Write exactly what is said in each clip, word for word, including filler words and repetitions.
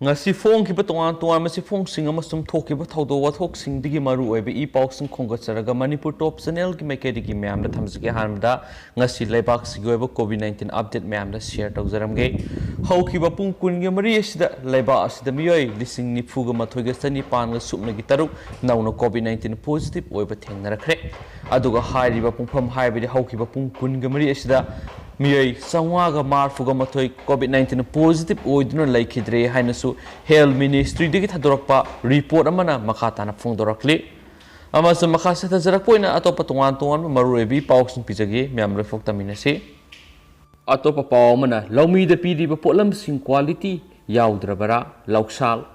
ꯉꯁꯤ ꯐꯣꯡꯈꯤꯕ ꯇꯣꯉꯥꯟ ꯇꯣꯉꯥꯟꯕ ꯆꯦꯐꯣꯡꯁꯤꯡ ꯑꯃꯁꯨꯡ ꯊꯣꯛꯈꯤꯕ ꯊꯧꯗꯣꯛ ꯋꯥꯊꯣꯛꯁꯤꯡꯗꯒꯤ ꯃꯔꯨ ꯑꯣꯏꯕ ꯏ ꯄꯥꯎꯁꯤꯡ ꯈꯣꯝꯒꯠꯆꯔꯒ ꯃꯅꯤꯄꯨꯔ ꯇꯣꯞ ꯆꯦꯅꯦꯜꯒꯤ ꯃꯥꯏꯀꯩꯗꯒꯤ ꯃꯌꯥꯝꯗ ꯊꯝꯖꯒꯦ꯫ ꯑꯍꯥꯟꯕꯗ ꯉꯁꯤ ꯂꯩꯕꯥꯛꯁꯤꯒꯤ ꯑꯣꯏꯕ ꯀꯣꯚꯤꯗ ꯅꯥꯏꯟꯇꯤꯟ ꯑꯞꯗꯦꯠ ꯃꯌꯥꯝꯗ ꯁꯤꯌꯔ ꯇꯧꯖꯔꯝꯒꯦ꯫ ꯍꯧꯈꯤꯕ ꯄꯨꯡ ꯀꯨꯟꯒ ꯃꯔꯤ ꯑꯁꯤꯗ ꯂꯩꯕꯥꯛ ꯑꯁꯤꯗ ꯃꯤꯑꯣꯏ ꯂꯤꯁꯤꯡ ꯅꯤꯐꯨꯒ ꯃꯥꯊꯣꯏꯒ ꯆꯅꯤꯄꯥꯟꯒ ꯁꯨꯞꯅꯒꯤ ꯇꯔꯨꯛ ꯅꯧꯅ ꯀꯣꯚꯤꯗ ꯅꯥꯏꯟꯇꯤꯟ ꯄꯣꯖꯤꯇꯤꯚ ꯑꯣꯏꯕ ꯊꯦꯡꯅꯔꯛꯈ꯭ꯔꯦ꯫ ꯑꯗꯨꯒ ꯍꯥꯏꯔꯤꯕ ꯄꯨꯡꯐꯝ ꯍꯥꯏꯕꯗꯤ ꯍꯧꯈꯤꯕ ꯄꯨꯡ ꯀꯨꯟꯒ ꯃꯔꯤ ꯑꯁꯤꯗ ꯃꯤꯑꯣꯏ ꯆꯥꯝꯃꯉꯥꯒ ꯃꯔꯤꯐꯨꯒ ꯃꯥꯊꯣꯏ ꯀꯣꯚꯤꯗ ꯅꯥꯏꯟꯇꯤꯟ ꯄꯣꯖꯤꯇꯤꯚ ꯑꯣꯏꯗꯨꯅ ꯂꯩꯈꯤꯗ꯭ꯔꯦ ꯍꯥꯏꯅꯁꯨ ꯍꯦꯜꯊ ꯃꯤꯅꯤꯁꯇ꯭ꯔꯤꯗꯒꯤ ꯊꯥꯗꯣꯔꯛꯄ ꯔꯤꯄꯣꯔꯠ ꯑꯃꯅ ꯃꯈꯥ ꯇꯥꯅ ꯐꯣꯡꯗꯣꯔꯛꯂꯤ꯫ ꯑꯃꯁꯨꯡ ꯃꯈꯥ ꯆꯠꯊꯖꯔꯛꯄ ꯑꯣꯏꯅ ꯑꯇꯣꯞꯄ ꯇꯣꯉꯥꯟ ꯇꯣꯉꯥꯟꯕ ꯃꯔꯨꯑꯣꯏꯕ ꯏ ꯄꯥꯎꯁꯤꯡ ꯄꯤꯖꯒꯦ꯫ ꯃꯌꯥꯝ ꯂꯣꯏꯐꯥꯎ ꯇꯝꯃꯤꯟꯅꯁꯤ꯫ ꯑꯇꯣꯞꯄ ꯄꯥꯎ ꯑꯃꯅ ꯂꯧꯃꯤꯗ ꯄꯤꯔꯤꯕ ꯄꯣꯠꯂꯝꯁꯤꯡ ꯀ꯭ꯋꯥꯂꯤꯇꯤ ꯌꯥꯎꯗ꯭ꯔꯕꯔꯥ? ꯂꯧꯁꯥꯜ꯫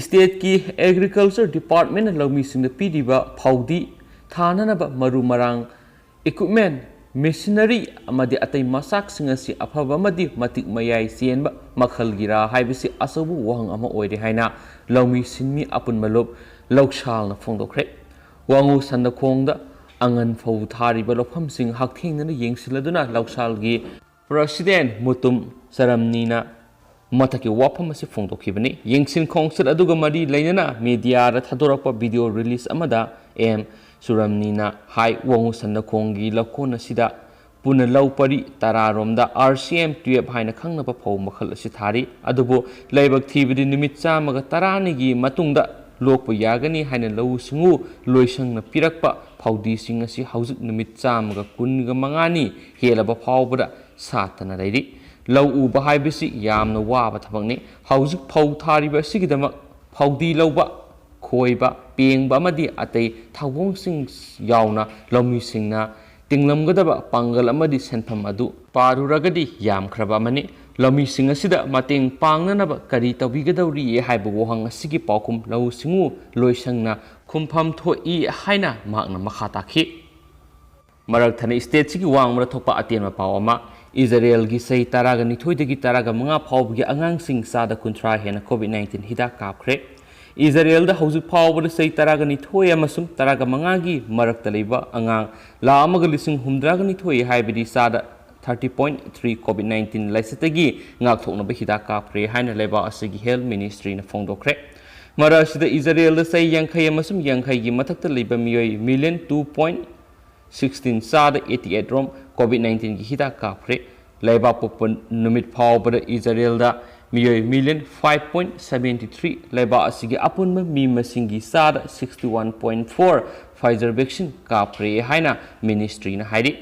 ꯁ꯭ꯇꯦꯠꯀꯤ ꯑꯦꯒ꯭ꯔꯤꯀꯜꯆꯔ ꯗꯤꯄꯥꯔꯠꯃꯦꯟꯅ ꯂꯧꯃꯤꯁꯤꯡꯗ ꯄꯤꯔꯤꯕ ꯐꯧꯗꯤ ꯊꯥꯅꯅꯕ ꯃꯔꯨ ꯃꯔꯥꯡ, ꯏꯀ꯭ꯋꯤꯞꯃꯦꯟ, ꯃꯦꯁꯤꯅꯔꯤ ꯑꯃꯗꯤ ꯑꯇꯩ ꯃꯆꯥꯛꯁꯤꯡ ꯑꯁꯤ ꯑꯐꯕ ꯑꯃꯗꯤ ꯃꯇꯤꯛ ꯃꯌꯥꯏ ꯆꯦꯟꯕ ꯃꯈꯜꯒꯤꯔꯥ ꯍꯥꯏꯕꯁꯤ ꯑꯆꯧꯕ ꯋꯥꯍꯪ ꯑꯃ ꯑꯣꯏꯔꯦ ꯍꯥꯏꯅ ꯂꯧꯃꯤ ꯁꯤꯟꯃꯤ ꯑꯄꯨꯟꯕ ꯂꯨꯞ ꯂꯧꯁꯥꯜꯅ ꯐꯣꯡꯗꯣꯛꯈ꯭ꯔꯦ꯫ ꯋꯥꯉꯨ ꯁꯟꯗꯈꯣꯡꯗ ꯑꯉꯟ ꯐꯧ ꯊꯥꯔꯤꯕ ꯂꯧꯐꯝꯁꯤꯡ ꯍꯛꯊꯦꯡꯅꯅ ꯌꯦꯡꯁꯤꯜꯂꯗꯨꯅ ꯂꯧꯁꯥꯜꯒꯤ ꯄ꯭ꯔꯁꯤꯗꯦꯟ ꯃꯨꯇꯨꯝ ꯆꯔꯝꯅꯤꯅ ꯃꯊꯛꯀꯤ ꯋꯥꯐꯝ ꯑꯁꯤ ꯐꯣꯡꯗꯣꯛꯈꯤꯕꯅꯤ꯫ ꯌꯦꯡꯁꯤꯟ ꯈꯣꯡꯆꯠ ꯑꯗꯨꯒ ꯃꯔꯤ ꯂꯩꯅꯅ ꯃꯤꯗꯤꯌꯥꯗ ꯊꯥꯗꯣꯔꯛꯄ ꯚꯤꯗꯤꯑꯣ ꯔꯤꯂꯤꯖ ꯑꯃꯗ ꯑꯦꯝ ꯆꯨꯔꯝꯅꯤꯅ ꯍꯥꯏ, ꯋꯥꯉꯨ ꯁꯟꯗꯈꯣꯡꯒꯤ ꯂꯧꯀꯣꯟ ꯑꯁꯤꯗ ꯄꯨꯟꯅ ꯂꯧ ꯄꯔꯤ ꯇꯔꯥꯔꯣꯝꯗ ꯑꯥꯔ ꯁꯤ ꯑꯦꯝ ꯇꯨꯌꯦꯜꯐ ꯍꯥꯏꯅ ꯈꯪꯅꯕ ꯐꯧ ꯃꯈꯜ ꯑꯁꯤ ꯊꯥꯔꯤ꯫ ꯑꯗꯨꯕꯨ ꯂꯥꯏꯕꯛ ꯊꯤꯕꯗꯤ ꯅꯨꯃꯤꯠ ꯆꯥꯝꯃꯒ ꯇꯔꯥꯅꯤꯒꯤ ꯃꯇꯨꯡꯗ ꯂꯣꯛꯄ ꯌꯥꯒꯅꯤ ꯍꯥꯏꯅ ꯂꯧꯎ ꯁꯤꯡꯎ ꯂꯣꯏꯁꯪꯅ ꯄꯤꯔꯛꯄ ꯐꯧꯗꯤꯁꯤꯡ ꯑꯁꯤ ꯍꯧꯖꯤꯛ ꯅꯨꯃꯤꯠ ꯆꯥꯝꯃꯒ ꯀꯨꯟꯒ ꯃꯉꯥꯅꯤ ꯍꯦꯜꯂꯕ ꯐꯥꯎꯕꯗ ꯁꯥꯠꯇꯅ ꯂꯩꯔꯤ꯫ ꯂꯧ ꯎꯕ ꯍꯥꯏꯕꯁꯤ ꯌꯥꯝꯅ ꯋꯥꯕ ꯊꯕꯛꯅꯤ꯫ ꯍꯧꯖꯤꯛ ꯐꯧ ꯊꯥꯔꯤꯕ ꯑꯁꯤꯒꯤꯗꯃꯛ ꯐꯧꯗꯤ ꯂꯧꯕ, ꯈꯣꯏꯕ, ꯄꯦꯡꯕ ꯑꯃꯗꯤ ꯑꯇꯩ ꯊꯧꯑꯣꯡꯁꯤꯡ ꯌꯥꯎꯅ ꯂꯧꯃꯤꯁꯤꯡꯅ ꯇꯤꯡꯂꯝꯒꯗꯕ ꯄꯥꯡꯒꯜ ꯑꯃꯗꯤ ꯁꯦꯟꯐꯝ ꯑꯗꯨ ꯄꯥꯔꯨꯔꯒꯗꯤ ꯌꯥꯝꯈ꯭ꯔꯕ ꯑꯃꯅꯤ꯫ ꯂꯧꯃꯤꯁꯤꯡ ꯑꯁꯤꯗ ꯃꯇꯦꯡ ꯄꯥꯡꯅꯅꯕ ꯀꯔꯤ ꯇꯧꯕꯤꯒꯗꯧꯔꯤ ꯍꯥꯏꯕ ꯋꯥꯍꯪ ꯑꯁꯤꯒꯤ ꯄꯥꯎꯈꯨꯝ ꯂꯧꯎ ꯁꯤꯡꯎ ꯂꯣꯏꯁꯪꯅ ꯈꯨꯝꯐꯝ ꯊꯣꯛꯏ ꯍꯥꯏꯅ ꯃꯍꯥꯛꯅ ꯃꯈꯥ ꯇꯥꯈꯤ꯫ ꯃꯔꯛ ꯊꯠꯅ ꯁ꯭ꯇꯦꯠꯁꯤꯒꯤ ꯋꯥꯡꯃꯗ ꯊꯣꯛꯄ ꯑꯇꯦꯟꯕ ꯄꯥꯎ ꯑꯃ, ꯏꯖꯔꯦꯜꯒꯤ ꯆꯍꯤ ꯇꯔꯥꯒ ꯅꯤꯊꯣꯏꯗꯒꯤ ꯇꯔꯥꯒ ꯃꯉꯥ ꯐꯥꯎꯕꯒꯤ ꯑꯉꯥꯡꯁꯤꯡ ꯆꯥꯗ ꯀꯨꯟꯊ꯭ꯔꯥ ꯍꯦꯟꯅ ꯀꯣꯚꯤꯗ ꯅꯥꯏꯟꯇꯤꯟ ꯍꯤꯗꯥꯛ ꯀꯥꯞꯈ꯭ꯔꯦ꯫ ꯏꯖꯔꯦꯜꯗ ꯍꯧꯖꯤꯛ ꯐꯥꯎꯕꯗ ꯆꯍꯤ ꯇꯔꯥꯒ ꯅꯤꯊꯣꯏ ꯑꯃꯁꯨꯡ ꯇꯔꯥꯒ ꯃꯉꯥꯒꯤ ꯃꯔꯛꯇ ꯂꯩꯕ ꯑꯉꯥꯡ ꯂꯥꯈ ꯑꯃꯒ ꯂꯤꯁꯤꯡ ꯍꯨꯝꯗ꯭ꯔꯥꯒ ꯅꯤꯊꯣꯏ, ꯍꯥꯏꯕꯗꯤ ꯆꯥꯗ thirty point three COVID nineteen ꯂꯥꯏꯆꯠꯇꯒꯤ ꯉꯥꯛꯊꯣꯛꯅꯕ ꯍꯤꯗꯥꯛ ꯀꯥꯞꯈ꯭ꯔꯦ ꯍꯥꯏꯅ ꯂꯩꯕꯥꯛ ꯑꯁꯤꯒꯤ Health Ministryꯅ ꯐꯣꯡꯗꯣꯛꯈ꯭ꯔꯦ꯫ ꯃꯔꯛ ꯑꯁꯤꯗ ꯏꯖꯔꯦꯜꯗ ꯆꯍꯤ ꯌꯥꯡꯈꯩ ꯑꯃꯁꯨꯡ ꯌꯥꯡꯈꯩꯒꯤ ꯃꯊꯛꯇ ꯂꯩꯕ ꯃꯤꯑꯣꯏ million two point sixteen, ꯆꯥꯗ eighty eight ꯔꯣꯝ COVID nineteenꯒꯤ ꯍꯤꯗꯥꯛ ꯀꯥꯞꯈ꯭ꯔꯦ꯫ ꯂꯩꯕꯥꯛ ꯄꯣꯛꯄ ꯅꯨꯃꯤꯠ ꯐꯥꯎꯕꯗ ꯏꯖꯔꯦꯜꯗ ꯃꯤꯑꯣꯏ million five point seventy three, ꯂꯩꯕꯥꯛ ꯑꯁꯤꯒꯤ ꯑꯄꯨꯟꯕ ꯃꯤ ꯃꯁꯤꯡꯒꯤ ꯆꯥꯗ sixty one point four Pfizer vaccine ꯀꯥꯞꯈ꯭ꯔꯦ ꯍꯥꯏꯅ ministryꯅ ꯍꯥꯏꯔꯤ꯫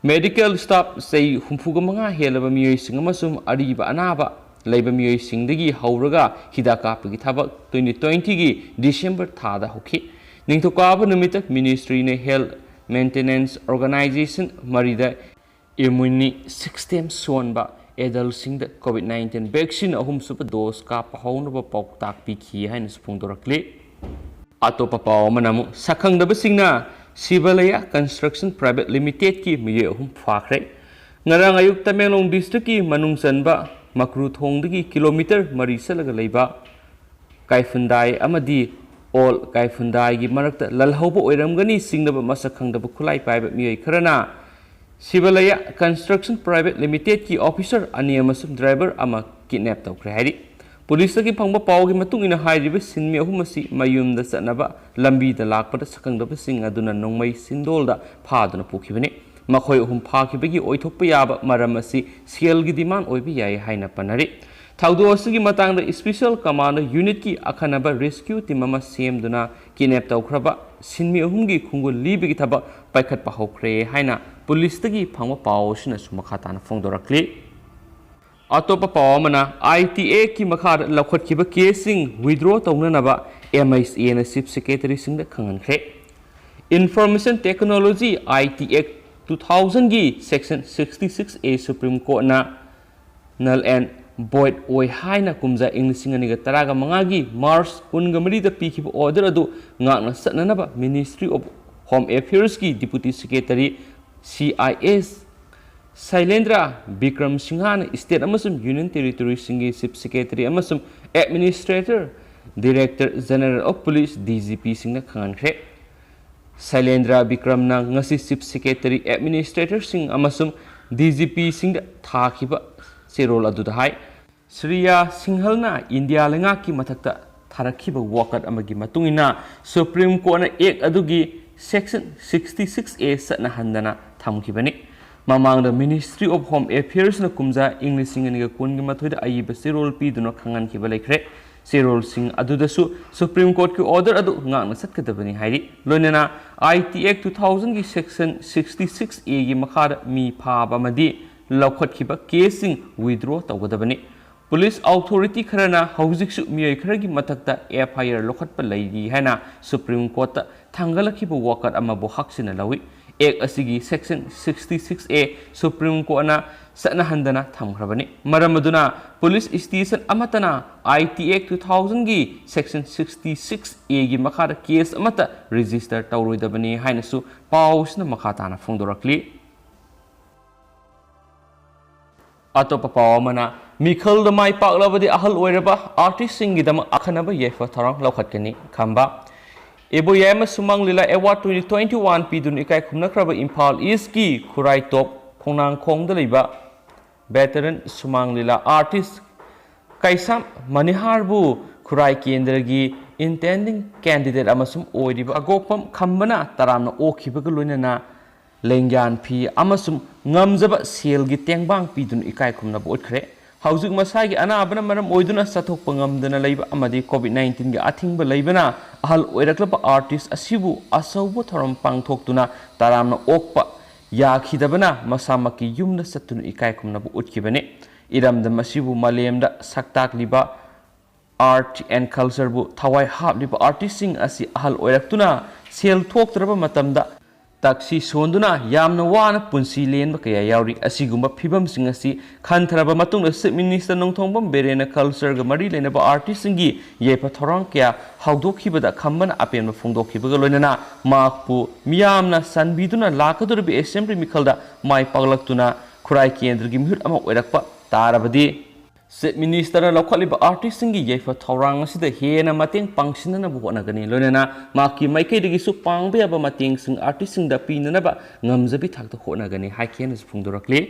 Medical staff ꯆꯍꯤ ꯍꯨꯝꯐꯨꯒ ꯃꯉꯥ ꯍꯦꯜꯂꯕ ꯃꯤꯑꯣꯏꯁꯤꯡ ꯑꯃꯁꯨꯡ ꯑꯔꯤꯕ ꯑꯅꯥꯕ ꯂꯩꯕ ꯃꯤꯑꯣꯏꯁꯤꯡꯗꯒꯤ ꯍꯧꯔꯒ ꯍꯤꯗꯥꯛ ꯀꯥꯞꯄꯒꯤ ꯊꯕꯛ twenty twentyꯒꯤ December ꯊꯥꯗ ꯍꯧꯈꯤ꯫ ꯅꯤꯡꯊꯧꯀꯥꯕ ꯅꯨꯃꯤꯠꯇ ministryꯅ health maintenance organisation ꯃꯔꯤꯗ immunity system ꯁꯣꯟꯕ adultꯁꯤꯡꯗ COVID nineteen vaccine ꯑꯍꯨꯝꯁꯨꯕ dose ꯀꯥꯞꯄ ꯍꯧꯅꯕ ꯄꯥꯎꯇꯥꯛ ꯄꯤꯈꯤ ꯍꯥꯏꯅꯁꯨ ꯐꯣꯡꯗꯣꯔꯛꯂꯤ꯫ ꯑꯇꯣꯞꯄ ꯄꯥꯎ ꯑꯃꯅ ꯑꯃꯨꯛ ꯁꯛꯈꯪꯗꯕꯁꯤꯡꯅ ꯁꯤꯕꯂꯌꯥ Construction Private Limitedꯀꯤ ꯃꯤꯑꯣꯏ ꯑꯍꯨꯝ ꯐꯥꯈ꯭ꯔꯦ꯫ ꯉꯔꯥꯡ ꯑꯌꯨꯛ ꯇꯃꯦꯡꯂꯣꯡ districtꯀꯤ ꯃꯅꯨꯡ ꯆꯟꯕ ꯃꯀ꯭ꯔꯨ ꯊꯣꯡꯗꯒꯤ kilometre ꯃꯔꯤ ꯆꯠꯂꯒ ꯂꯩꯕ ꯀꯥꯏꯐꯨꯟꯗꯥꯏ ꯑꯃꯗꯤ ꯑꯣꯜ ꯀꯥꯏꯐꯨꯟꯗꯥꯏꯒꯤ ꯃꯔꯛꯇ ꯂꯜꯍꯧꯕ ꯑꯣꯏꯔꯝꯒꯅꯤ ꯆꯤꯡꯅꯕ ꯃꯁꯛ ꯈꯪꯗꯕ ꯈꯨꯠꯂꯥꯏ ꯄꯥꯏꯕ ꯃꯤꯑꯣꯏ ꯈꯔꯅ ꯁꯤꯕꯂꯌꯥ Construction Private Limitedꯀꯤ officer ꯑꯅꯤ ꯑꯃꯁꯨꯡ driver ꯑꯃ kidnap ꯇꯧꯈ꯭ꯔꯦ ꯍꯥꯏꯔꯤ꯫ ꯄꯨꯂꯤꯁꯇꯒꯤ ꯐꯪꯕ ꯄꯥꯎꯒꯤ ꯃꯇꯨꯡ ꯏꯟꯅ ꯍꯥꯏꯔꯤꯕ ꯁꯤꯟꯃꯤ ꯑꯍꯨꯝ ꯑꯁꯤ ꯃꯌꯨꯝꯗ ꯆꯠꯅꯕ ꯂꯝꯕꯤꯗ ꯂꯥꯛꯄꯗ ꯁꯛꯈꯪꯗꯕꯁꯤꯡ ꯑꯗꯨꯅ ꯅꯣꯡꯃꯩ ꯁꯤꯟꯗꯣꯜꯗ ꯐꯥꯗꯨꯅ ꯄꯨꯈꯤꯕꯅꯤ꯫ ꯃꯈꯣꯏ ꯑꯍꯨꯝ ꯐꯥꯈꯤꯕꯒꯤ ꯑꯣꯏꯊꯣꯛꯄ ꯌꯥꯕ ꯃꯔꯝ ꯑꯁꯤ ꯁꯦꯜꯒꯤ demand ꯑꯣꯏꯕ ꯌꯥꯏ ꯍꯥꯏꯅ ꯄꯟꯅꯔꯤ꯫ ꯊꯧꯗꯣꯛ ꯑꯁꯤꯒꯤ ꯃꯇꯥꯡꯗ Special Commando Unitꯀꯤ ꯑꯈꯟꯅꯕ rescue team ꯑꯃ ꯁꯦꯝꯗꯨꯅ kidnap ꯇꯧꯈ꯭ꯔꯕ ꯁꯤꯟꯃꯤ ꯑꯍꯨꯝꯒꯤ ꯈꯣꯡꯒꯨꯜ ꯂꯤꯕꯒꯤ ꯊꯕꯛ ꯄꯥꯏꯈꯠꯄ ꯍꯧꯈ꯭ꯔꯦ ꯍꯥꯏꯅ ꯄꯨꯂꯤꯁꯇꯒꯤ ꯐꯪꯕ ꯄꯥꯎ ꯑꯁꯤꯅꯁꯨ ꯃꯈꯥ ꯇꯥꯅ ꯐꯣꯡꯗꯣꯔꯛꯂꯤ꯫ ꯑꯇꯣꯞꯄ ꯄꯥꯎ ꯑꯃꯅ, I T Actꯀꯤ ꯃꯈꯥꯗ ꯂꯧꯈꯠꯈꯤꯕ caseꯁꯤꯡ withdraw ꯇꯧꯅꯅꯕ M H Aꯅ Chief Secretaryꯁꯤꯡꯗ ꯈꯪꯍꯟꯈ꯭ꯔꯦ꯫ Information Technology, I T Act two thousandꯒꯤ Section sixty six A Supreme Courtꯅ null and void ꯑꯣꯏ ꯍꯥꯏꯅ ꯀꯨꯝꯖꯥ ꯏꯪ ꯂꯤꯁꯤꯡ ꯑꯅꯤꯒ ꯇꯔꯥꯒ ꯃꯉꯥꯒꯤ March ꯀꯨꯟꯒ ꯃꯔꯤꯗ ꯄꯤꯈꯤꯕ order ꯑꯗꯨ ꯉꯥꯛꯅ ꯆꯠꯅꯅꯕ Ministry of Home Affairsꯀꯤ Deputy Secretary, C I S, ꯁꯩꯂꯦꯟꯗ꯭ꯔ Bikram ꯁꯤꯡꯍꯅ state ꯑꯃꯁꯨꯡ union territoryꯁꯤꯡꯒꯤ Chief Secretary ꯑꯃꯁꯨꯡ Administrator, Director General of Police, D G Pꯁꯤꯡꯗ ꯈꯪꯍꯟꯈ꯭ꯔꯦ꯫ ꯁꯩꯂꯦꯟꯗ꯭ꯔ ꯕꯤꯀ꯭ꯔꯝꯅ ꯉꯁꯤ Chief Secretary, Administratorꯁꯤꯡ ꯑꯃꯁꯨꯡ ꯗꯤ ꯖꯤ ꯄꯤꯁꯤꯡꯗ ꯊꯥꯈꯤꯕ ꯆꯦꯔꯣꯜ ꯑꯗꯨꯗ ꯍꯥꯏ꯫ ꯁ꯭ꯔꯤꯌꯥ ꯁꯤꯡꯍꯜꯅ ꯏꯟꯗꯤꯌꯥ ꯂꯩꯉꯥꯛꯀꯤ ꯃꯊꯛꯇ ꯊꯥꯔꯛꯈꯤꯕ ꯋꯥꯀꯠ ꯑꯃꯒꯤ ꯃꯇꯨꯡ ꯏꯟꯅ, ꯁꯨꯄ꯭ꯔꯤꯝ ꯀꯣꯔꯠꯅ ꯑꯦꯛ ꯑꯗꯨꯒꯤ ꯁꯦꯛꯁꯟ ꯁꯤꯛꯁꯇꯤ ꯁꯤꯛꯁ ꯑꯦ ꯆꯠꯅꯍꯟꯗꯅ ꯊꯝꯈꯤꯕꯅꯤ꯫ ꯃꯃꯥꯡꯗ Ministry of Home Affairsꯅ ꯀꯨꯝꯖꯥ ꯏꯪ ꯂꯤꯁꯤꯡ ꯑꯅꯤꯒ ꯀꯨꯟꯒꯤ ꯃꯥꯊꯣꯏꯗ ꯑꯏꯕ ꯆꯦꯔꯣꯜ ꯄꯤꯗꯨꯅ ꯈꯪꯍꯟꯈꯤꯕ ꯂꯩꯈ꯭ꯔꯦ꯫ ꯆꯦꯔꯣꯜꯁꯤꯡ ꯑꯗꯨꯗꯁꯨ ꯁꯨꯄ꯭ꯔꯤꯝ ꯀꯣꯔꯠꯀꯤ ꯑꯣꯔꯗꯔ ꯑꯗꯨ ꯉꯥꯛꯅ ꯆꯠꯀꯗꯕꯅꯤ ꯍꯥꯏꯔꯤ꯫ ꯂꯣꯏꯅꯅ I T Act two thousandꯒꯤ ꯁꯦꯛꯁꯟ ꯁꯤꯛꯁꯇꯤ ꯁꯤꯛꯁ ꯑꯦꯒꯤ ꯃꯈꯥꯗ ꯃꯤ ꯐꯥꯕ ꯑꯃꯗꯤ ꯂꯧꯈꯠꯈꯤꯕ ꯀꯦꯁꯁꯤꯡ withdraw ꯇꯧꯒꯗꯕꯅꯤ꯫ ꯄꯨꯂꯤꯁ ꯑꯣꯊꯣꯔꯤꯇꯤ ꯈꯔꯅ ꯍꯧꯖꯤꯛꯁꯨ ꯃꯤꯑꯣꯏ ꯈꯔꯒꯤ ꯃꯊꯛꯇ F I R ꯂꯧꯈꯠꯄ ꯂꯩꯔꯤ ꯍꯥꯏꯅ ꯁꯨꯄ꯭ꯔꯤꯝ ꯀꯣꯔꯠꯇ ꯊꯥꯡꯒꯠꯂꯛꯈꯤꯕ ꯋꯥꯀꯠ ꯑꯃꯕꯨ ꯍꯛꯆꯤꯟꯅ ꯂꯧꯏ꯫ ꯑꯦꯛ ꯑꯁꯤꯒꯤ section sixty six A supreme ꯀꯣꯔꯠꯅ ꯆꯠꯅꯍꯟꯗꯅ ꯊꯝꯈ꯭ꯔꯕꯅꯤ꯫ ꯃꯔꯝ ꯑꯗꯨꯅ ꯄꯨꯂꯤꯁ ꯁ꯭ꯇꯦꯁꯟ ꯑꯃꯠꯇꯅ I T Act two thousandꯒꯤ ꯁꯦꯛꯁꯟ ꯁꯤꯛꯁꯇꯤ ꯁꯤꯛꯁ ꯑꯦꯒꯤ ꯃꯈꯥꯗ ꯀꯦꯁ ꯑꯃꯠꯇ ꯔꯦꯖꯤꯁꯇꯔ ꯇꯧꯔꯣꯏꯗꯕꯅꯤ ꯍꯥꯏꯅꯁꯨ ꯄꯥꯎꯁꯤꯅ ꯃꯈꯥ ꯇꯥꯅ ꯐꯣꯡꯗꯣꯔꯛꯂꯤ꯫ ꯑꯇꯣꯞꯄ ꯄꯥꯎ ꯑꯃꯅ, ꯃꯤꯈꯜꯗ ꯃꯥꯏ ꯄꯥꯛꯂꯕꯗꯤ ꯑꯍꯜ ꯑꯣꯏꯔꯕ ꯑꯥꯔꯇꯤꯁꯁꯤꯡꯒꯤꯗꯃꯛ ꯑꯈꯟꯅꯕ ꯌꯥꯏꯐ ꯊꯧꯔꯥꯡ ꯂꯧꯈꯠꯀꯅꯤ ꯈꯝꯕ꯫ ꯏꯕꯣꯌꯥꯏ ꯑꯃꯁꯨꯡ ꯁꯨꯃꯥꯡ ꯂꯤꯂꯥ ꯑꯦꯋꯥꯔꯗ twenty twenty-one ꯄꯤꯗꯨꯅ ꯏꯀꯥꯏ ꯈꯨꯝꯅꯈ꯭ꯔꯕ ꯏꯝꯐꯥꯜ ꯏꯁꯀꯤ ꯈꯨꯔꯥꯏꯇꯣꯞ ꯈꯣꯡꯅꯥꯡꯈꯣꯡꯗ ꯂꯩꯕ ꯚꯦꯇꯔꯟ ꯁꯨꯃꯥꯡ ꯂꯤꯂꯥ ꯑꯥꯔꯇꯤꯁ ꯀꯩꯁꯥꯝ ꯃꯅꯤꯍꯥꯔꯕꯨ ꯈꯨꯔꯥꯏ ꯀꯦꯟꯗ꯭ꯔꯒꯤ intending candidate ꯑꯃꯁꯨꯡ ꯑꯣꯏꯔꯤꯕ ꯈꯥꯒꯣꯛꯄꯝ ꯈꯝꯕꯅ ꯇꯔꯥꯝꯅ ꯑꯣꯛꯈꯤꯕꯒ ꯂꯣꯏꯅꯅ ꯂꯦꯡꯌꯥꯟ ꯐꯤ ꯑꯃꯁꯨꯡ ꯉꯝꯖꯕ ꯁꯦꯜꯒꯤ ꯇꯦꯡꯕꯥꯡ ꯄꯤꯗꯨꯅ ꯏꯀꯥꯏ ꯈꯨꯝꯅꯕ ꯎꯠꯈ꯭ꯔꯦ꯫ ꯍꯧꯖꯤꯛ ꯃꯁꯥꯒꯤ ꯑꯅꯥꯕꯅ ꯃꯔꯝ ꯑꯣꯏꯗꯨꯅ ꯆꯠꯊꯣꯛꯄ ꯉꯝꯗꯅ ꯂꯩꯕ ꯑꯃꯗꯤ COVID nineteenꯒꯤ ꯑꯊꯤꯡꯕ ꯂꯩꯕꯅ ꯑꯍꯜ ꯑꯣꯏꯔꯛꯂꯕ ꯑꯥꯔꯇꯤꯁ ꯑꯁꯤꯕꯨ ꯑꯆꯧꯕ ꯊꯧꯔꯝ ꯄꯥꯡꯊꯣꯛꯇꯨꯅ ꯇꯔꯥꯝꯅ ꯑꯣꯛꯄ ꯌꯥꯈꯤꯗꯕꯅ ꯃꯁꯥꯃꯛꯀꯤ ꯌꯨꯝꯗ ꯆꯠꯇꯨꯅ ꯏꯀꯥꯏ ꯈꯨꯝꯅꯕ ꯎꯠꯈꯤꯕꯅꯤ꯫ ꯏꯔꯝꯗꯝ ꯑꯁꯤꯕꯨ ꯃꯥꯂꯦꯝꯗ ꯁꯛ ꯇꯥꯛꯂꯤꯕ, Art and Cultureꯕꯨ ꯊꯋꯥꯏ ꯍꯥꯞꯂꯤꯕ ꯑꯥꯔꯇꯤꯁꯁꯤꯡ ꯑꯁꯤ ꯑꯍꯜ ꯑꯣꯏꯔꯛꯇꯨꯅ ꯁꯦꯜ ꯊꯣꯛꯇ꯭ꯔꯕ ꯃꯇꯝꯗ ꯇꯛꯁꯤ ꯁꯣꯟꯗꯨꯅ ꯌꯥꯝꯅ ꯋꯥꯅ ꯄꯨꯟꯁꯤ ꯂꯦꯟꯕ ꯀꯌꯥ ꯌꯥꯎꯔꯤ꯫ ꯑꯁꯤꯒꯨꯝꯕ ꯐꯤꯕꯝꯁꯤꯡ ꯑꯁꯤ ꯈꯟꯊꯔꯕ ꯃꯇꯨꯡꯗ Chief Minister ꯅꯣꯡꯊꯣꯝꯕꯝ ꯕꯤꯔꯦꯟꯅ cultureꯒ ꯃꯔꯤ ꯂꯩꯅꯕ ꯑꯥꯔꯇꯤꯁꯁꯤꯡꯒꯤ ꯌꯥꯏꯐ ꯊꯧꯔꯥꯡ ꯀꯌꯥ ꯍꯧꯗꯣꯛꯈꯤꯕꯗ ꯈꯝꯕꯅ ꯑꯄꯦꯟꯕ ꯐꯣꯡꯗꯣꯛꯈꯤꯕꯒ ꯂꯣꯏꯅꯅ ꯃꯍꯥꯛꯄꯨ ꯃꯤꯌꯥꯝꯅ ꯆꯥꯟꯕꯤꯗꯨꯅ ꯂꯥꯛꯀꯗꯧꯔꯤꯕ assembly ꯃꯤꯈꯜꯗ ꯃꯥꯏ ꯄꯥꯛꯂꯛꯇꯨꯅ ꯈꯨꯔꯥꯏ ꯀꯦꯟꯗ꯭ꯔꯒꯤ ꯃꯤꯍꯨꯠ ꯑꯃ ꯑꯣꯏꯔꯛꯄ ꯇꯥꯔꯕꯗꯤ Chief Ministerꯅ ꯂꯧꯈꯠꯂꯤꯕ artistꯁꯤꯡꯒꯤ ꯌꯥꯏꯐ ꯊꯧꯔꯥꯡ ꯑꯁꯤꯗ ꯍꯦꯟꯅ ꯃꯇꯦꯡ ꯄꯥꯡꯁꯤꯟꯅꯅꯕ ꯍꯣꯠꯅꯒꯅꯤ꯫ ꯂꯣꯏꯅꯅ ꯃꯍꯥꯛꯀꯤ ꯃꯥꯏꯀꯩꯗꯒꯤꯁꯨ ꯄꯥꯡꯕ ꯌꯥꯕ ꯃꯇꯦꯡꯁꯤꯡ artistꯁꯤꯡꯗ ꯄꯤꯅꯅꯕ ꯉꯝꯖꯕꯤ ꯊꯥꯛꯇ ꯍꯣꯠꯅꯒꯅꯤ ꯍꯥꯏꯈꯤ ꯍꯥꯏꯅꯁꯨ ꯐꯣꯡꯗꯣꯔꯛꯂꯤ꯫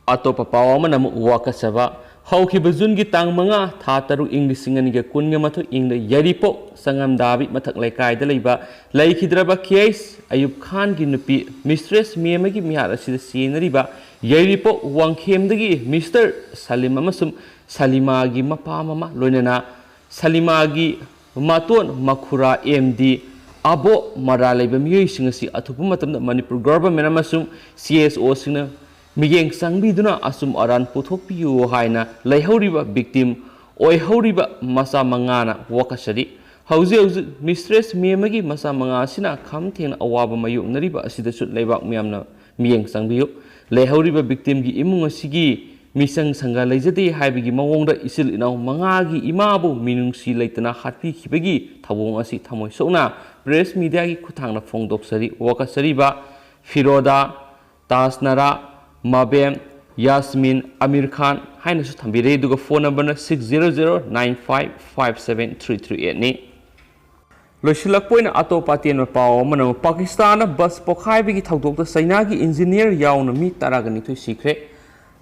ꯑꯇꯣꯞꯄ ꯄꯥꯎ ꯑꯃꯅ ꯑꯃꯨꯛ ꯋꯥꯀꯠꯆꯕ꯫ ꯍꯧꯈꯤꯕ ꯖꯨꯟꯒꯤ ꯇꯥꯡ ꯃꯉꯥ, ꯊꯥ ꯇꯔꯨꯛ, ꯏꯪ ꯂꯤꯁꯤꯡ ꯑꯅꯤꯒ ꯀꯨꯟꯒ ꯃꯥꯊꯣꯏ, ꯏꯪꯗ ꯌꯥꯏꯔꯤꯄꯣꯛ ꯁꯉꯝꯗꯥꯕꯤ ꯃꯊꯛ ꯂꯩꯀꯥꯏꯗ ꯂꯩꯕ ꯂꯩꯈꯤꯗ꯭ꯔꯕ ꯀꯦ ꯑꯩꯆ ꯑꯌꯨꯕ ꯈꯥꯟꯒꯤ ꯅꯨꯄꯤ ꯃꯤꯁꯇ꯭ꯔꯦꯁ ꯃꯦꯃꯒꯤ ꯃꯤꯍꯥꯠ ꯑꯁꯤꯗ ꯆꯦꯟꯅꯔꯤꯕ ꯌꯥꯏꯔꯤꯄꯣꯛ ꯋꯥꯡꯈꯦꯝꯗꯒꯤ ꯃꯤꯁꯇꯔ ꯁꯂꯤꯝ ꯑꯃꯁꯨꯡ ꯁꯂꯤꯃꯥꯒꯤ ꯃꯄꯥ ꯃꯃꯥ, ꯂꯣꯏꯅꯅ ꯁꯂꯤꯃꯥꯒꯤ ꯃꯇꯣꯟ ꯃꯈꯨꯔꯥ ꯑꯦꯝ ꯗꯤ ꯑꯕꯣ ꯃꯔꯥ ꯂꯩꯕ ꯃꯤꯑꯣꯏꯁꯤꯡ ꯑꯁꯤ ꯑꯊꯨꯕ ꯃꯇꯝꯗ ꯃꯅꯤꯄꯨꯔ ꯒꯣꯚꯔꯟꯃꯦꯟꯠ ꯑꯃꯁꯨꯡ ꯁꯤ ꯑꯦꯁ ꯑꯣꯁꯤꯡꯅ ꯃꯤꯠꯌꯦꯡ ꯆꯪꯕꯤꯗꯨꯅ ꯑꯆꯨꯝ ꯑꯔꯥꯟ ꯄꯨꯊꯣꯛꯄꯤꯌꯨ ꯍꯥꯏꯅ ꯂꯩꯍꯧꯔꯤꯕ victim ꯑꯣꯏꯍꯧꯔꯤꯕ ꯃꯆꯥ ꯃꯉꯥꯅ ꯋꯥꯀꯠꯆꯔꯤ꯫ ꯍꯧꯖꯤꯛ ꯍꯧꯖꯤꯛ ꯃꯤꯁꯇ꯭ꯔꯦꯁ ꯃꯦꯃꯒꯤ ꯃꯆꯥ ꯃꯉꯥ ꯑꯁꯤꯅ ꯈꯝ ꯊꯦꯡꯅ ꯑꯋꯥꯕ ꯃꯥꯌꯣꯛꯅꯔꯤꯕ ꯑꯁꯤꯗꯁꯨ ꯂꯩꯕꯥꯛ ꯃꯤꯌꯥꯝꯅ ꯃꯤꯠꯌꯦꯡ ꯆꯪꯕꯤꯌꯨ꯫ ꯂꯩꯍꯧꯔꯤꯕ victimꯒꯤ ꯏꯃꯨꯡ ꯑꯁꯤꯒꯤ ꯃꯤꯆꯪ ꯁꯪꯒ ꯂꯩꯖꯗꯦ ꯍꯥꯏꯕꯒꯤ ꯃꯑꯣꯡꯗ ꯏꯆꯤꯜ ꯏꯅꯥꯎ ꯃꯉꯥꯒꯤ ꯏꯃꯥꯕꯨ ꯃꯤꯅꯨꯡꯁꯤ ꯂꯩꯇꯅ ꯍꯥꯠꯄꯤꯈꯤꯕꯒꯤ ꯊꯧꯑꯣꯡ ꯑꯁꯤ ꯊꯃꯣꯏ ꯁꯣꯛꯅ press mediaꯒꯤ ꯈꯨꯠꯊꯥꯡꯗ ꯐꯣꯡꯗꯣꯛꯆꯔꯤ꯫ ꯋꯥꯀꯠꯆꯔꯤꯕ ꯐꯤꯔꯣꯗꯥ, ꯇꯥꯖꯅꯥꯔꯥ, ꯃꯥꯕꯦꯝ, ꯌꯥꯁꯃꯤꯟ, ꯑꯃꯤꯔ ꯈꯥꯟ ꯍꯥꯏꯅꯁꯨ ꯊꯝꯕꯤꯔꯦ꯫ ꯑꯗꯨꯒ phone numberꯅ six zero zero nine five five seven three three eightꯅꯤ꯫ ꯂꯣꯏꯁꯤꯜꯂꯛꯄ ꯑꯣꯏꯅ ꯑꯇꯣꯞꯄ ꯑꯇꯦꯟꯕ ꯄꯥꯎ ꯑꯃꯅ, ꯄꯥꯀꯤꯁꯇꯥꯟꯗ bus ꯄꯣꯈꯥꯏꯕꯒꯤ ꯊꯧꯗꯣꯛꯇ ꯆꯩꯅꯥꯒꯤ engineer ꯌꯥꯎꯅ ꯃꯤ ꯇꯔꯥꯒ ꯅꯤꯊꯣꯏ ꯁꯤꯈ꯭ꯔꯦ꯫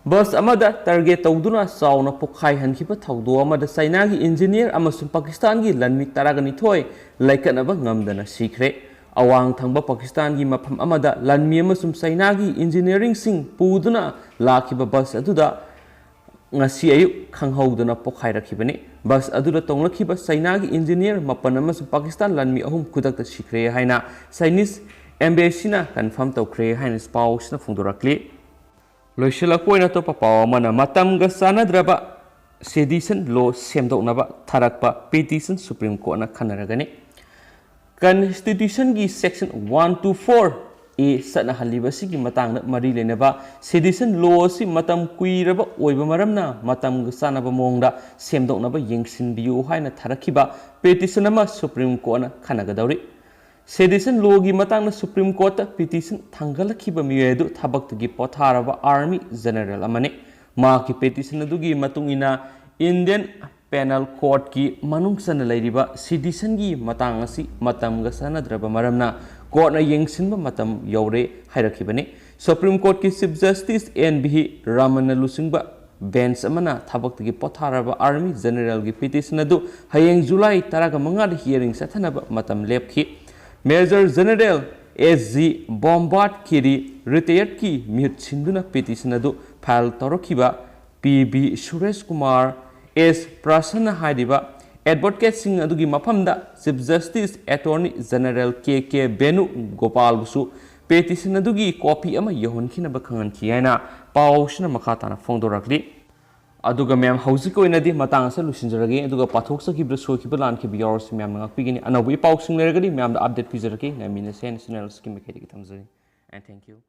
Bus ꯑꯃꯗ target ꯇꯧꯗꯨꯅ ꯆꯥꯎꯅ ꯄꯣꯈꯥꯏꯍꯟꯈꯤꯕ ꯊꯧꯗꯣꯛ ꯑꯃꯗ ꯆꯩꯅꯥꯒꯤ engineer ꯑꯃꯁꯨꯡ ꯄꯥꯀꯤꯁꯇꯥꯟꯒꯤ ꯂꯥꯟꯃꯤ ꯇꯔꯥꯒ ꯅꯤꯊꯣꯏ ꯂꯩꯀꯠꯅꯕ ꯉꯝꯗꯅ ꯁꯤꯈ꯭ꯔꯦ꯫ ꯑꯋꯥꯡ ꯊꯪꯕ ꯄꯥꯀꯤꯁꯇꯥꯟꯒꯤ ꯃꯐꯝ ꯑꯃꯗ ꯂꯥꯟꯃꯤ ꯑꯃꯁꯨꯡ ꯆꯩꯅꯥꯒꯤ engineerꯁꯤꯡ ꯄꯨꯗꯨꯅ ꯂꯥꯛꯈꯤꯕ bus ꯑꯗꯨꯗ ꯉꯁꯤ ꯑꯌꯨꯛ ꯈꯪꯍꯧꯗꯅ ꯄꯣꯈꯥꯏꯔꯛꯈꯤꯕꯅꯤ꯫ Bus ꯑꯗꯨꯗ ꯇꯣꯡꯂꯛꯈꯤꯕ ꯆꯩꯅꯥꯒꯤ engineer ꯃꯥꯄꯟ ꯑꯃꯁꯨꯡ ꯄꯥꯀꯤꯁꯇꯥꯟ ꯂꯥꯟꯃꯤ ꯑꯍꯨꯝ ꯈꯨꯗꯛꯇ ꯁꯤꯈ꯭ꯔꯦ ꯍꯥꯏꯅ Chinese embassyꯅ confirm ꯇꯧꯈ꯭ꯔꯦ ꯍꯥꯏꯅ ꯄꯥꯎꯁꯤꯅ ꯐꯣꯡꯗꯣꯔꯛꯂꯤ꯫ ꯂꯣꯏꯁꯤꯜꯂꯛꯄ ꯑꯣꯏꯅ ꯑꯇꯣꯞꯄ ꯄꯥꯎ ꯑꯃꯅ, ꯃꯇꯝꯒ ꯆꯥꯟꯅꯗ꯭ꯔꯕ sedition law ꯁꯦꯝꯗꯣꯛꯅꯕ ꯊꯥꯔꯛꯄ petition Supreme Courtꯅ ꯈꯟꯅꯔꯒꯅꯤ꯫ Constitutionꯒꯤ section one two four A ꯆꯠꯅꯍꯜꯂꯤꯕ ꯑꯁꯤꯒꯤ ꯃꯇꯥꯡꯗ ꯃꯔꯤ ꯂꯩꯅꯕ sedition law ꯑꯁꯤ ꯃꯇꯝ ꯀꯨꯏꯔꯕ ꯑꯣꯏꯕ ꯃꯔꯝꯅ ꯃꯇꯝꯒ ꯆꯥꯟꯅꯕ ꯃꯑꯣꯡꯗ ꯁꯦꯝꯗꯣꯛꯅꯕ ꯌꯦꯡꯁꯤꯟꯕꯤꯌꯨ ꯍꯥꯏꯅ ꯊꯥꯔꯛꯈꯤꯕ petition ꯑꯃ Supreme Courtꯅ ꯈꯟꯅꯒꯗꯧꯔꯤ꯫ Sedition lawꯒꯤ ꯃꯇꯥꯡꯗ Supreme Courtꯇ petition ꯊꯥꯡꯒꯠꯂꯛꯈꯤꯕ ꯃꯤꯑꯣꯏ ꯑꯗꯨ ꯊꯕꯛꯇꯒꯤ ꯄꯣꯊꯥꯔꯕ army general ꯑꯃꯅꯤ꯫ ꯃꯍꯥꯛꯀꯤ petition ꯑꯗꯨꯒꯤ ꯃꯇꯨꯡ ꯏꯟꯅ Indian Penal Courtꯀꯤ ꯃꯅꯨꯡ ꯆꯟꯅ ꯂꯩꯔꯤꯕ citizenꯒꯤ ꯃꯇꯥꯡ ꯑꯁꯤ ꯃꯇꯝꯒ ꯆꯥꯟꯅꯗ꯭ꯔꯕ ꯃꯔꯝꯅ courtꯅ ꯌꯦꯡꯁꯤꯟꯕ ꯃꯇꯝ ꯌꯧꯔꯦ ꯍꯥꯏꯔꯛꯈꯤꯕꯅꯤ꯫ Supreme Courtꯀꯤ Chief Justice N V Ramanꯅ ꯂꯨꯆꯤꯡꯕ bench ꯑꯃꯅ ꯊꯕꯛꯇꯒꯤ ꯄꯣꯊꯥꯔꯕ Attorney Generalꯒꯤ petition ꯑꯗꯨ ꯍꯌꯦꯡ July ꯇꯔꯥꯃꯉꯥꯗ hearing ꯆꯠꯊꯅꯕ ꯃꯇꯝ ꯂꯦꯞꯈꯤ꯫ Major General S G Bombat Kiri retiredꯀꯤ ꯃꯤꯍꯨꯠ ꯁꯤꯟꯗꯨꯅ petition ꯑꯗꯨ file ꯇꯧꯔꯛꯈꯤꯕ P V Suresh Kumar, S Prasanna ꯍꯥꯏꯔꯤꯕ advocateꯁꯤꯡ ꯑꯗꯨꯒꯤ ꯃꯐꯝꯗ Chief Justice Attorney General K K Venugopalꯕꯨꯁꯨ petition ꯑꯗꯨꯒꯤ copy ꯑꯃ ꯌꯧꯍꯟꯈꯤꯅꯕ ꯈꯪꯍꯟꯈꯤ ꯍꯥꯏꯅ ꯄꯥꯎꯁꯤꯅ ꯃꯈꯥ ꯇꯥꯅ ꯐꯣꯡꯗꯣꯔꯛꯂꯤ꯫ ꯑꯗꯨꯒ ꯃꯌꯥꯝ, ꯍꯧꯖꯤꯛꯀꯤ ꯑꯣꯏꯅꯗꯤ ꯃꯇꯥꯡ ꯑꯁꯤꯗ ꯂꯣꯏꯁꯤꯟꯖꯔꯒꯦ꯫ ꯑꯗꯨꯒ ꯄꯥꯊꯣꯛꯆꯈꯤꯕꯗ ꯁꯣꯏꯈꯤꯕ ꯂꯥꯟꯈꯤꯕ ꯌꯥꯎꯔꯁꯨ ꯃꯌꯥꯝꯅ ꯉꯥꯛꯄꯤꯒꯅꯤ꯫ ꯑꯅꯧꯕ ꯏꯄꯥꯎꯁꯤꯡ ꯂꯩꯔꯒꯗꯤ ꯃꯌꯥꯝꯗ update ꯄꯤꯖꯔꯛꯀꯦ꯫ ꯉꯥꯏꯃꯤꯟꯅꯁꯦ ꯍꯥꯏꯅ channel ꯑꯁꯤꯒꯤ ꯃꯥꯏꯀꯩꯗꯒꯤ ꯊꯝꯖꯔꯤ꯫ And thank you꯫